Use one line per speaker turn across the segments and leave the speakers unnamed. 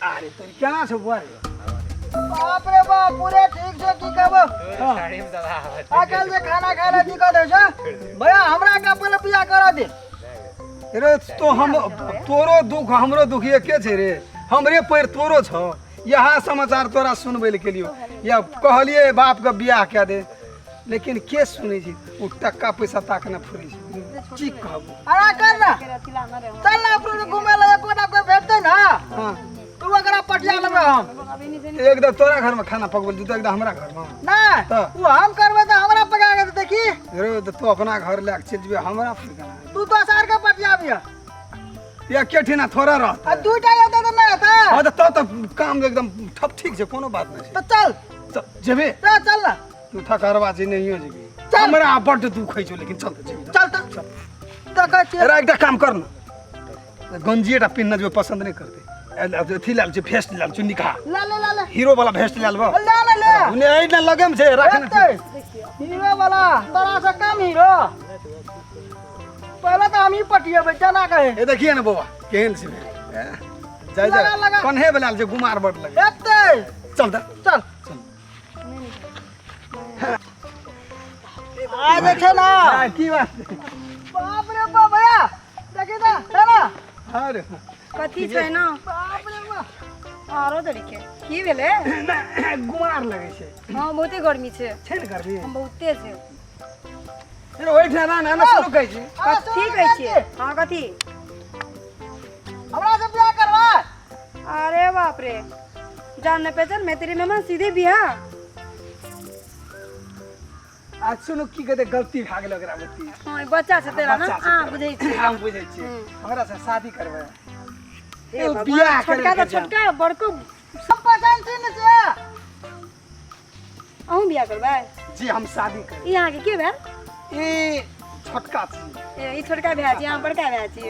अरे तोरी केना छौ बुआ रे?
बाप रे बाप, पूरे ठीक छै। की कहबो, आइ काल्हि जे खाना खाय लए दिक्कत होइ छै। भैया, हमरा के पहिले बियाह करा दे।
रे तो हम तोरो दुख हमरो दुख एके छै रे। हमरे पैर तोरो छौ। यह समाचार तोरा सुनबै लए केलियो या कहलिए बाप के बियाह कए दे, लेकिन के सुनै छै? ओ टक्का पैसा ताक ने फुरै छै। की कहबो?
अरे कर ना, चल ना अपनो घूमे लए, एको ना कोई भेटतै ना। तू ओकरा पटिया लेबै हम।
एकदम तोरा घरमे खाना पकबै जेतौ, एकदम हमरा घरमे।
नहि।
तऽ?
ओ हम करबै तऽ हमरा पका के देतै की?
रे तऽ तू अपना घर लए के चलि जेबै, हमरा फिर केना हेतै?
तू दोसर के पटियाबिह।
या के ठिना थोड़ा रहतै।
आ दूटा एतै तऽ नहि हेतै?
हँ, तऽ तब तऽ काम एकदम ठप ठीक छै, कोनो बात नहि छै।
तऽ चल।
चल जेबे।
चल, चल ना।
तू थकरवा छै, नहियो जेबी।
चल।
हमरा बड्ड दुख होइ छौ, लेकिन चल तऽ जेबी।
चल तऽ, देखै छियै।
रे एकटा काम कर न, गंजिएटा पिन्हने जेबै, पसन्द नहि करतै। अथी लए छै, भेस्ट लए छै, निका
ले ले ले ले।
हीरो वाला भेस्ट लए लेबो।
ले ले ले।
ने एहि ने लगम छै, राख ने।
एतै हीरो वाला, तोरा से कम हीरो? पहले तऽ हम ही पटिएबै, जेना कहे।
ए देखिए ने बौआ, केहन छै? ए, जाय
लगा,
जाय।
लगा।
कन्हे वाला छै, गुमार बड लगे।
एतै।
चल तऽ।
चल। आ जे छै ना।
हाँ, की बात?
बाप रे बाप, भैया देखी तऽ है ना।
अरे।
कथी छै ना?
बाप रे बाप।
आरो तरीके की भेलै?
नहि, गुमार लगै छै।
हँ, बहुते गर्मी छै।
छै ने गर्मी?
हम बहुते छै।
रे ओहिठाम ना ना शुरू कहै छी।
कथी कहै छियै? हँ, कथी?
हमरा से बियाह करवा।
अरे बाप रे, जान न पहचान मैत्री मेहमान, सीधे बियाह।
आ सुनू, की कहते, गलती भए गेल ओकरा बुद्धि।
हँ, ई बच्चा छै तेरा ना।
बच्चा छै
अहाँ
तेरा।
बुझै छियै?
हम बुझै छियै। हमरा से शादी करबै?
हे
एगो
भगवान,
बियाह
छोटका
करे
तऽ छोटका, बड़को।
हम पहचान छी ने छियै।
अहूँ बियाह करबै?
जी, हम शादी करबै।
ई अहाँके के भेल?
ई छोटका छी।
ए, ई छोटका भए छी, अहाँ बड़का भए छी।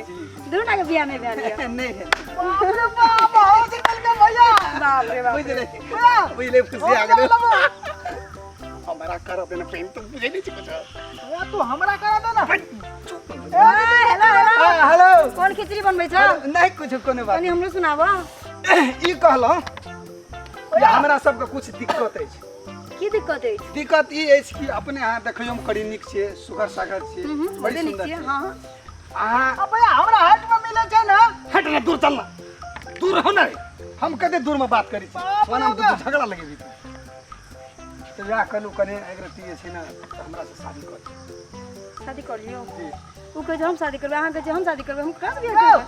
दुनू के बियाह नहि भेल यऽ?
नहि भेल।
बाप रे बाप, हम से मिलके भैया।
बाप रे बाप।
बुझले?
भैया।
बुझले, खुशी आ गेलै। हमरा करब ने प्रेम, तू बुझै नहि छी कुछो।
भैया, तू हमरा करा दे ना।
चुप।
ए, हेलो हेलो।
हाँ, हेलो।
कोन खिचड़ी बनबै छ?
नहि कुछो, कोनो बात।
कनि हमरो सुनाबऽ।
ई कहलहुँ जे हमरा सबके कुछ दिक्कत अछि।
की दिक्कत अछि?
दिक्कत ई अछि कि अपने अहाँ देखियौ मे कड़ी नीक छियै, सुघर सागर छियै, बड़ी
बहुते नीक
सुन्दर
छियै।
छियै।
हँ।
अहाँ
अब भैया, हमरा हाइट में मिले छै ना।
हट ना, दूर चल ना, दूर रहो ना रे। हम कते दूर में बात करी छी।
बाप रे
ओना हम
बाप।
झगड़ा लगेबी तू। तऽ वएह कहलहुँ, कने एक रत्ती जे छै ने, तऽ हमरा से शादी कर।
शादी कर लियौ?
जी।
ओ कहै छै हम शादी करबै, अहाँ कहै छै हम शादी करबै, हम ककरा से बियाह करबै?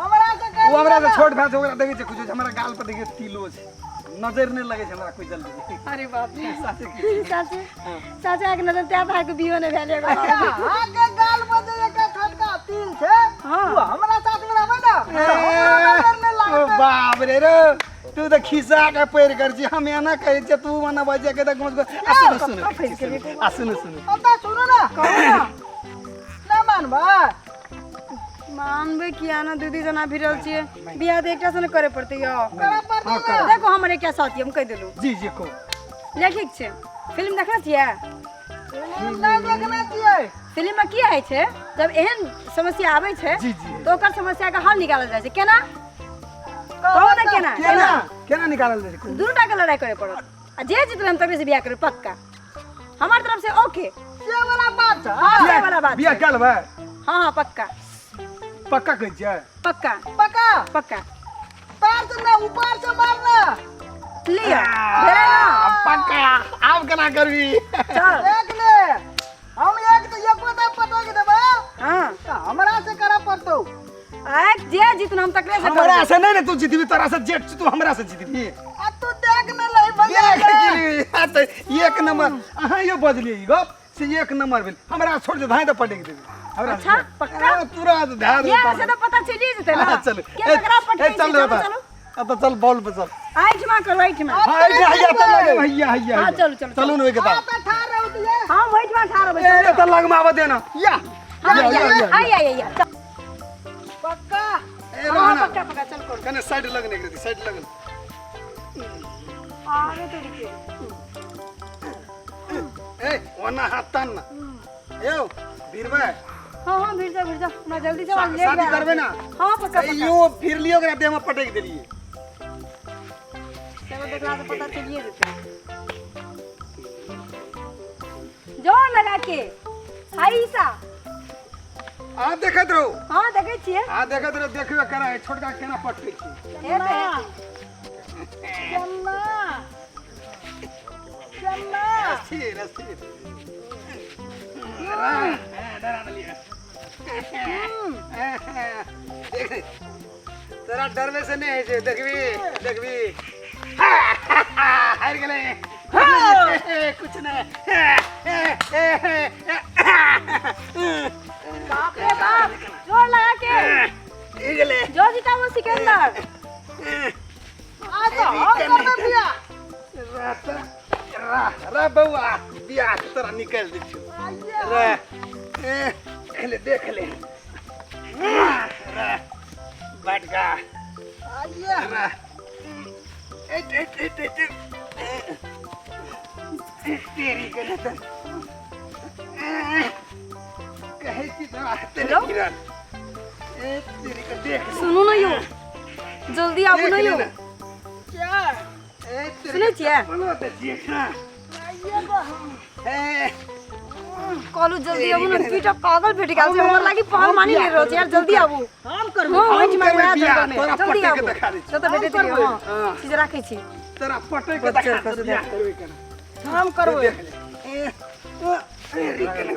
हमरा से कर।
ओ हमरा से छोट भाय छै, ओकरा देखै छै कुछो, हमरा गाल पर देखियौ तिलो छै, नजर नहि लगै छै हमरा कोइ जल्दी।
अरे बाप रे।
सासे की?
सासे सासे आके नजर त्याग भाई के बियो नहि भेल एगो।
अहाँके गाल पर जे एकटा छोटका तिल छै, ओ हमरा साथ में रहबै ना तऽ हमरा नजर नहि
ओ
लागतै।
बाप रे रे, तू तऽ खिस्सा के पैर कर छी। हम एना कहै छियै, तू मना बजे के तऽ घुस आ। सुनू सुनू आ, सुनू सुनू।
अब तऽ सुनू ना, कहू ना, ना मानबै?
मानबै किया ना? दू दू जना भिड़ल छियै, बियाह तऽ एकटा से ने करे पड़तै यौ।
करऽ पड़तै।
हाँ, कर।
देखो, हमर एकटा साथी, हम कहि देलहुँ।
जी जी, कहू।
ले, ठीक छै, फिल्म देखने छियै?
फिल्म नहि देखने छियै।
फिल्म में की होइ छै, जब एहन समस्या आबै छै
जी जी
तऽ ओकर समस्या के हल निकालल जाइ छै। केना, कहू ने, केना?
केना, केना निकालल जाइ छै?
दुनू टा के लड़ाई करे पड़त आ जे जीतल हम तकरे से बियाह करबै, पक्का हमार तरफ से ओके।
से वाला बात छै?
हाँ, से वाला बात
बियाह
छै।
कए लेबै?
हाँ हाँ, पक्का।
पक्का कहै छियै?
पक्का।
पक्का।
पक्का।
तार से ना, ऊपर से मारना।
लिअ, भेलै ना?
पक्का, आब केना करबी?
चल।
देख ले, हम एक तो एको दा पटक देबै तऽ हमरा से करऽ पड़तौ।
आ जे जीतल हम तकरे से
हमरा
करबै।
से नहि ने तू जीतबी, तोरा से जेठ छी, तू हमरा से जीतबी?
आ तू देख ने लही भैया।
देख गेली। आ तऽ एक नंबर अहाँ यो बजलियै ई गप से एक नंबर भेल। हमरा छोड़ दे, धाय तऽ पटकि देबी हमरा।
अच्छा, पक्का?
हाँ, तुरंत ध्यान।
ये से तो पता चलिए जेतै ना।
हाँ, चलू।
के ककरा पटकै
ए,
छै।
चल रे
चलू।
बता।
चलू।
अब तो चल, बॉल पे चल।
एहिठमा करू, एहिठमा।
हाँ, एहिठमा, हैया तऽ लगे, हैया हैया।
हाँ,
हैया।
चलू, चलू।
चलू ने ओहिके
हाँ
बाद।
तऽ ठाढ़ रहू दियै।
हम ओहिठमा ठाढ़ रहबै।
ए, ए, तऽ लगमा आबऽ दे ना।
या।
हाँ,
या, या, या।
या, या, या, चल।
पक्का।
ए,
हाँ,
रहना।
पक्का पक्का, चल करू।
कने साइड लगने के साइड लगने।
आगे तो रुकिए।
ए, ओना हाथ तान ना यौ, भिरबै?
हाँ हाँ, भिड़ जाओ, भिड़ जाओ, हमरा जल्दी से लेट
शादी
भए
करबै
रहल
ना?
छै। हाँ, पक्का पक्का।
यो भिरलियै, ओकरा देह में पटकि देलियै।
देखला से पता चलिए जेतै। जोर लगा के हाय ईसा।
आ देखैत रहू।
हाँ, देखै छियै।
आ देखैत रहू, देखबे करा है छोटका केना पटकै छी।
हेतै, हेतै।
चन्ना, चन्ना।
स्थिर स्थिर, डरा देलियै। देख, तोरा डरबे से नहि होइ छै। देखबी, देखबी, हारि गेलै, कुछ नहि।
बाप रे बाप, जोर लगा के।
ई गेलै।
जो जीता वो सिकंदर।
आ तो हम करबै बियाह।
रा रा बौआ, बियाह के तोरा निकालि दै छियौ। रे ए, देख ले, देख ले रे बटका।
आइए।
रे एट एट एट एट, तेरी के ने तऽ कहै छी तोरा तेरे गिरल। ए तेरी के, देख ले।
सुनू ने यौ, जल्दी आबू
देख
ने
ले
यौ।
ने।
क्या?
ए तेरी
सुनै
के
छियै?
चप्पलो दै छियै खाँ।
आइए तो हम
ए
कहलू जल्दी आबू ने, पीटा पागल भेट गेल छै हमर लागि, पहलवानी ले रहल छै यार, जल्दी आबू।
हम करबै।
हाँ, ओहिठमा
करबै
वएह
बियाह,
जगह में।
तोरा
जल्दी
पटै के
आबू।
देखा दै छी।
जतऽ भेटैत
हम
रहियै,
करबै।
हाँ।
हाँ।
चीज राखै छी।
तोरा पटै के
बच्चा
देखा
खसै
बियाह करबै केना।
हम करबै।
देख ले। ए, ओ, तेरी के ने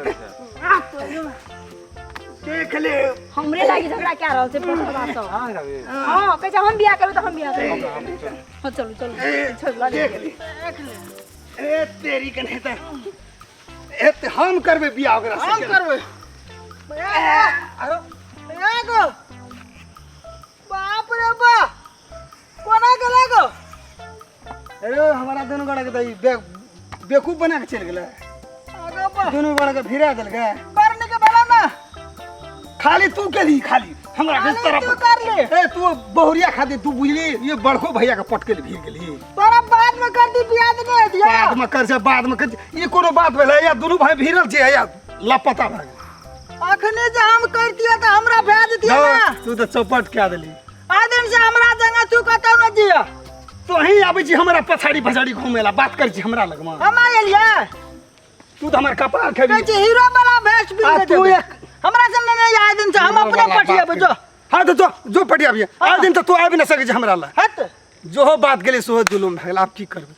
देख ले।
हमरे लागि झगड़ा कए रहल छै पछुआ सब। हाँ, कहै छै हम बियाह करबै तऽ हम बियाह करबै। हाँ, चलू चलू।
ए,
छोड़, लऽ
देख ले, ए तेरी के नहीं तऽ ए ते हम करबै बियाह ओकरा से।
हम करबै।
अरे
ए गो, बाप रे बा, कोना गेलै गो?
अरे हमरा दुनू गोड़ा के तऽ ई बेवकूफ बना के चलि गेलै।
आगो बा।
दुनू गोड़ा के भिड़ा देलकै।
बड़ नीक भेलै ने।
खाली तू केली, खाली हमरा के
खाली
तरफ
तू करली।
ए तू बहुरिया खातिर तू बुझली, ये बड़को भैया के पटके ले भीड़ गेली।
तोरा बाद में कर दी बियाह तऽ नहि दिया।
बाद में कर से, बाद में कर, ई कोनो बात भेलै? या दुनू भाई भिड़ल छै या लापता भए गेल।
अखने जे हम करतियै तऽ हमरा भए जतियै ने।
तू तऽ चौपट कए देली।
आइ दिन से हमरा जगह तू कतौ न जिया।
तोही आबै छी हमरा पछाड़ी पछाड़ी घूमे ला, बात करै छी हमरा लगमा।
हम आ गेलियै?
तू तऽ हमर कपार खेबी।
कहै छी हीरो वाला भेष बिन।
आ तू एक
हमरा से नहि, आइ दिन से हम अपने पटियाबै जो।
हाँ तऽ जो जो पटियाबियै। आइ दिन तऽ तू आबि नहि सकै छी हमरा लग।
हट।
जोहो बात गेलै सेहो जुलुम भए गेल, आब की करबै?